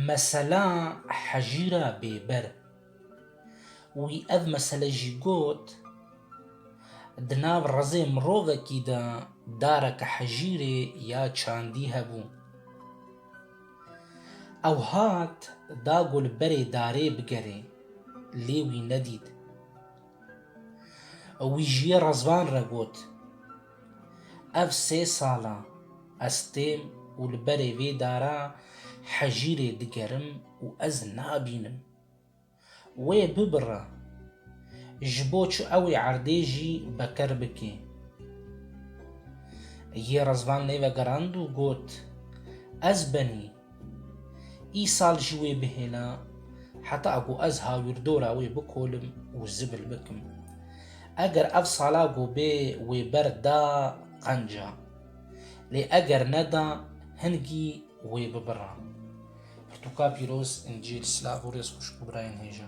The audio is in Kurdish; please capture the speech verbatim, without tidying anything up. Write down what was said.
Mesela hejîra bêber. Wî ev mesele jî got, di nav rezê mirovekî de dareke hejîrê ya çandî hebû. Ew hat da ku li berê darê bigerê, lê wî nedît. Wî ji yê rezvan re got, ev sê sala ez têm û li berê vê dara hejîrê digerim û ez nabînim. Wê bibire, ji bo çi ew ê erdê jî beker bike. Yê rezvan lê vegerand û got, ez benî, îsal jî wê bihêla, heta ku ez hawîrdora wê bikolim û zibil bikim. Eger ev sala ku bê wê ber da qenca, lê eger neda hingî wê bibira. Pirtûka pîroz, Încîl, silav û rêz xweşik û birayên hêja.